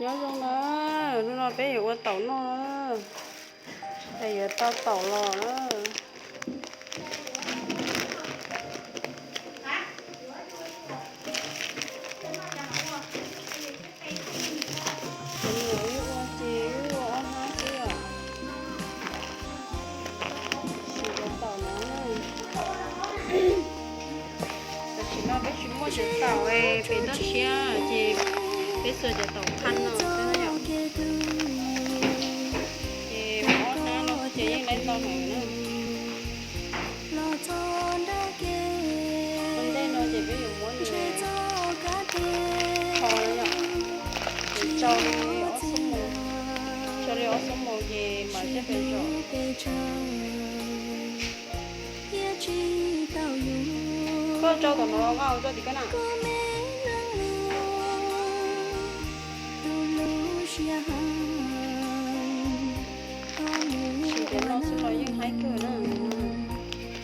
Nyob zoo na, hnub no peb yuav ua taum noj na, es yuav tau taum los na. Cov me nyuam wb ua ces wb ua ob hnab xwb os. Tsis ua taum no. Tam sim no peb tsis muaj cov taum pem toj siab ces peb xuas cov taum phaj no xwb na yom. Ces ua ob hnab no ces yeej laib ntau heev na. Ua ntej no ces peb yuav muab nws kho na yom. Ces tsau li ob xuab moos, tsau li ob xuab moos ces mam coj pem zom. Koj tsau tom no nqa mus rau tim koj na. Tsis tias noj xwb los yeej haib kawg na.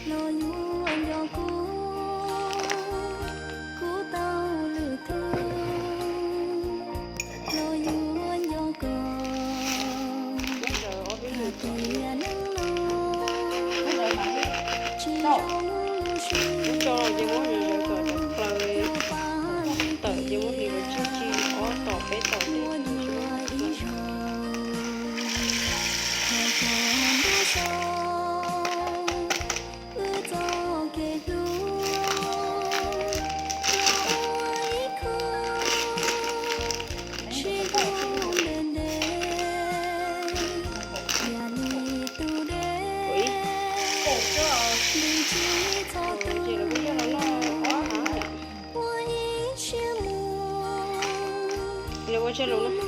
Muab tso ces muab nws zaws kom cov plaws tawm ces muab hliv kom tsib tsi ob tom peb tom tej. Ua tse lus no.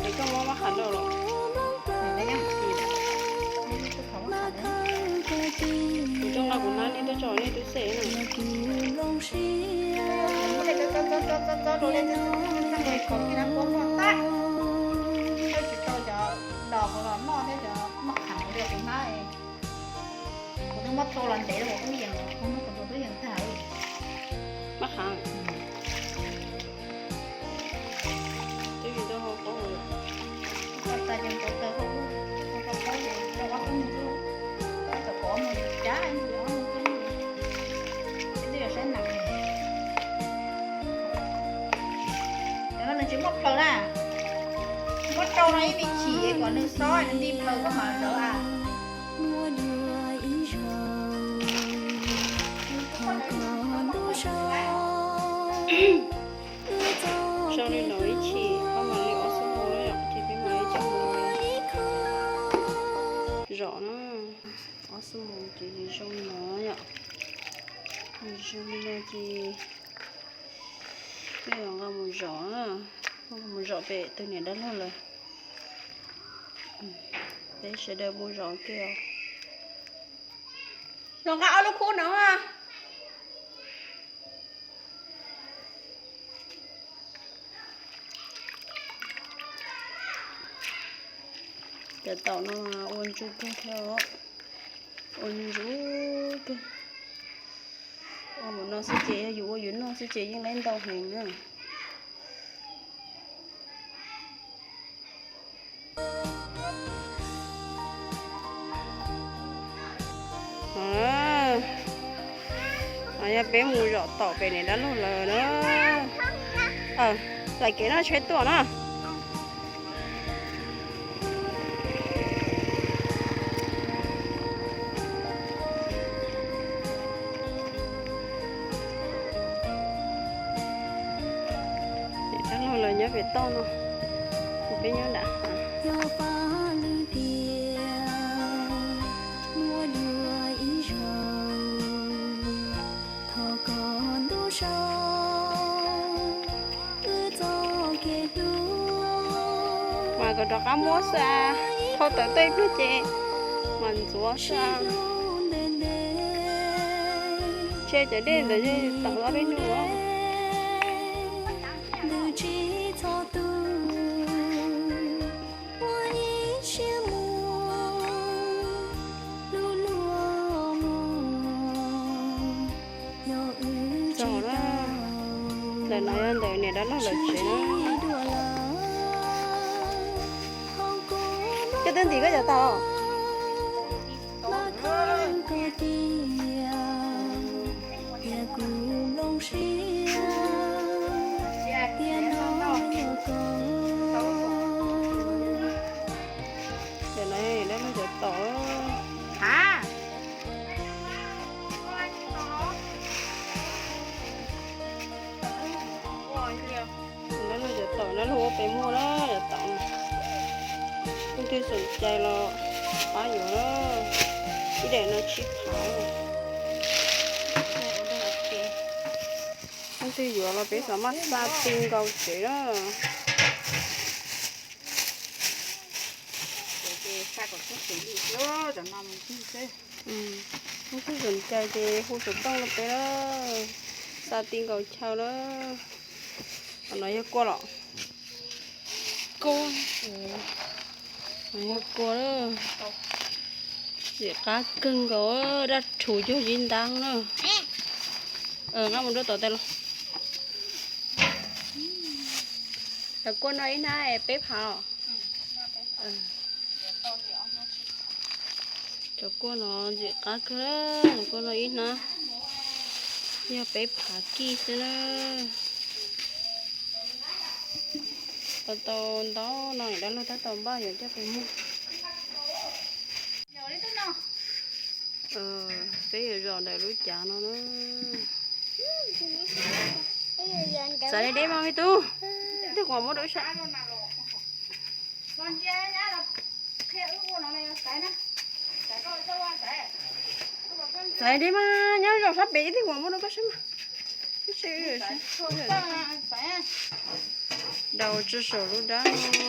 Es koj muab maj qham rau los? Kuv zoo no kuv hnav nej tuaj tso nej tub xej na. Tsis tau cov los noj thiab cov maj qham li kuv hnav. Kuv twb muab thau los ntev los kuv tub yees, kuv muab kuv tus tub yees tag. Maj qham. Twb yus twb hau paub lawm. Tag ces tau taws hau, tau paub ces rau ob tug mus, tau pov mus cab mus, twb yog saib nas. Cov no nws tsis muaj plaws na. Muab rau no ib me chim kom nws xob nws nti plaws koj mam zawv a. Sau li no ib chim, koj mam li ob xuab moos na yom, ces peb mam li coj mus zom na. Ob xuab moos ces zoo li no yom. Zoo li no ces peb los nqa mus zom na, nqa mus zom pem tus niam dab laug lawm. Peb sawv daws mus zom kiag os. Los nqa ob lub khub no. Cov taum no ua ntsuj kawg thiab os. Ua ntsuj kawg. Ua mus no xwb ces yog yus ua yus noj xwb ces yeej laib ntau heev na. Yog peb mus zom taum pem niam dab laug lawm na. Txais kev no tsheb tuaj na. Niam dab laug lawv nyob pem toj no, kuv peb nyob nram hav. Mas kom rov qab muab xwb, thau tawm tej pliag ces mas ntxuav xwb. Tshe cov dej ntawd yeej tawm ob peb hnub. No yog ntawm niam dab laug lawv tsev na. Koj twb ntim koj cov tau. Cov no dab laug cov taum. Dab laug cov taum, dab laug ua pem muag na, cov taum no. Leej twg xom cai los pab yuav na. Ib daim no tsib phav. Leej twg yuav los peb xav maj xa ti nkaus tsev na. Leej twg xom cai ces hu xov tooj rau peb na. Xa ti nkaus chaw na. Qhov no yog kua los? Kua, yog kua. Txim qab kawg nkaus, daj rhuv cuag yib ntab na. Nqa mus rau tom tes los. Cov kua no ib hnab peb phav os. Cov kua no ntxim qab kawg, cov kua no ib hnab yog peb phav kij xwb na. Tau tau ntau no dab laug tab tom npaj yuav coj pem muag. Peb yuav zom ntawm lub cav no na. Txav deb deb mas me tub, ib tug kuam muab rau sab. Txav deb mas nyob zom sab pem, ib tug kuam muab rau koj sab mas. Daus tsi saum lub dab no.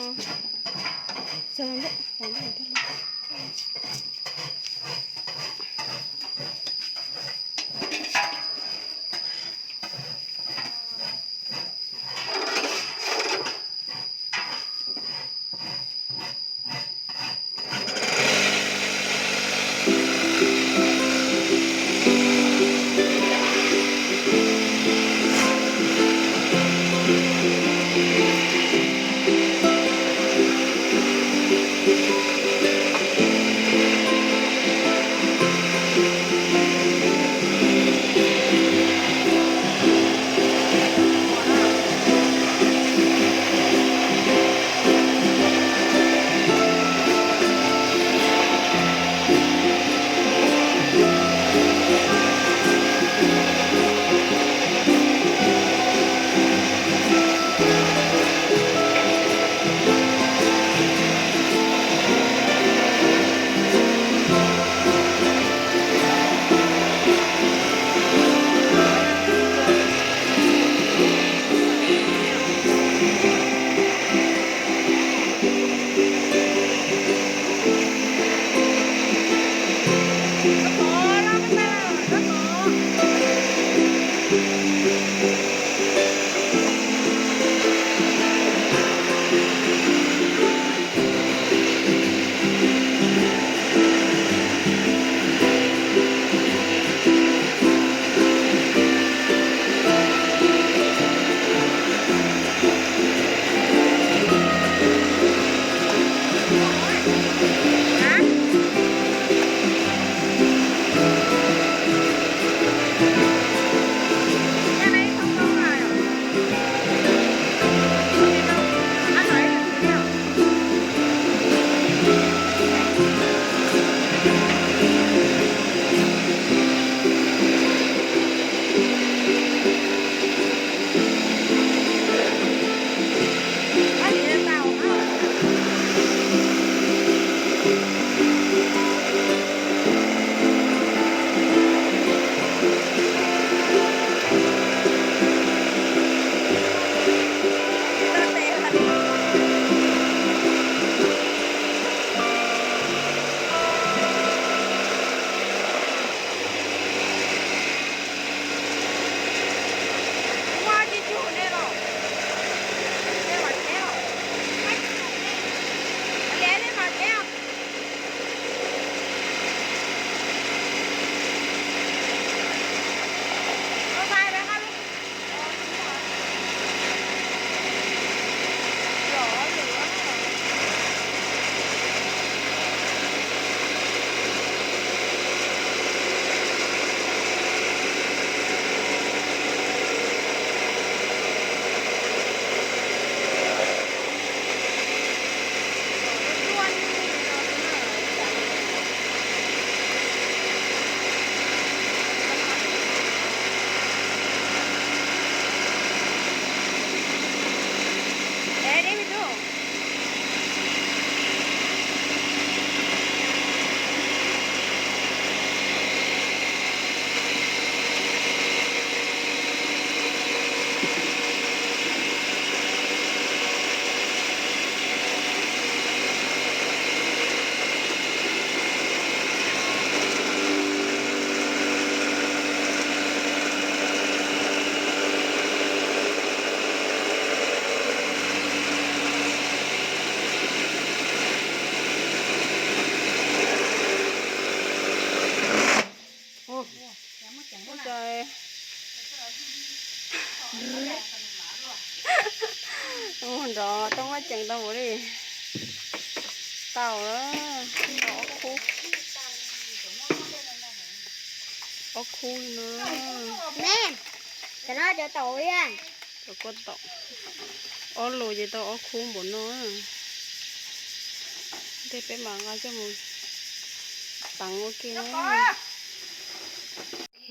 Ua li, tau lawm, ob khub, ob khub li no. Me, cov no cov taum li. Cov kua taum, ob lus ces tau ob khub npaum no. Tej peb mam nqa coj mus teev ua ke na. Ok,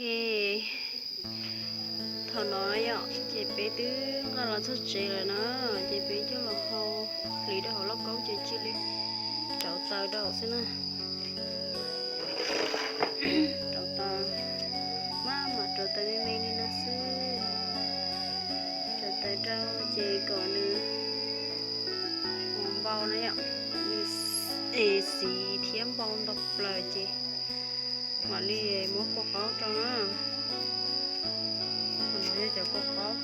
thaum no yom, ces peb twb nqa los txog tsev lawm na, ces peb coj los hau hliv rau hauv lauj kaub ces cia li rauv taws rau xwb na. Rauv taws, maj mam rauv taws me me li no xwb. Rauv taws rau ces kom nws npau na yom, nws es xim thiab npau nto plaws ces mam li muab kua qaub rau na. Qhov no yog cov kua qaub,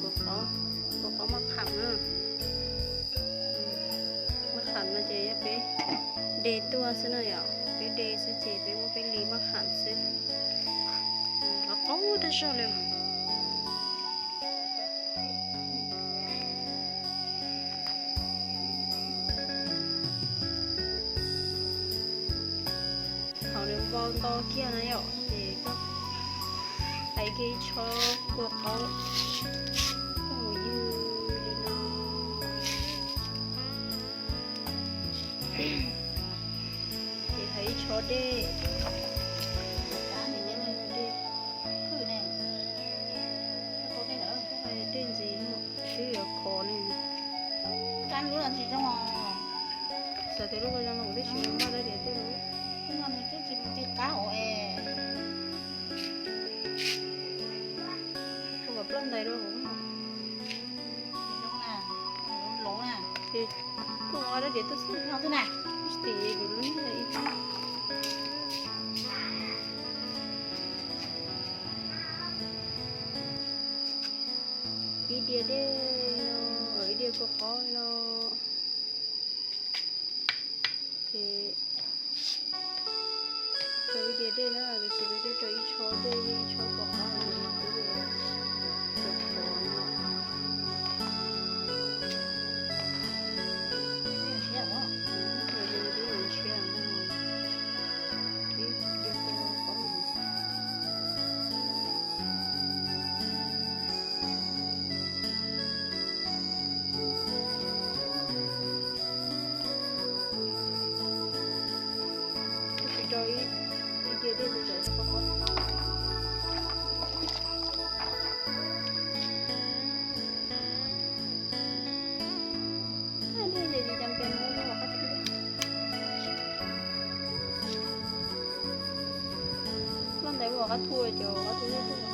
kua qaub, kua qaub maj qham na. Maj qham no ces yog peb de tuaj xwb no yom, peb de xwb ces peb muab peb li maj qham xwb. Qhov qaub tag zog li. Thaum nws npau ntau kiag na yom, ces koj hais kiag ib tshob kua qaub coj mus ywg li no. Ces hais ib tshob dej, dej ntxiv, twb yuav khov ne. Xav tias lub ko zoo no kuv twb tsis npaj dab diav tej lawm. Tus kom ploj ntais rau hauv no. Ces koj mus ua dab diav tuaj xwb no twb na, tsis tim kuv lub niag ib ib diav dej no, ib diav kua qaub no. Ces rau ib diav dej na, tab sis peb twb rau ib tshob dej, ib tshob kua qaub no, twb khov no. Ntshiab no, ib diav kua qaub no. Kuv tsis rau ib, ib diav dej, kuv tseem rau kua qaub. Dej ces tsis cas, peb muab ua qab thu. Ploj ntais ua qab thu, ces ua qab thu ib tug.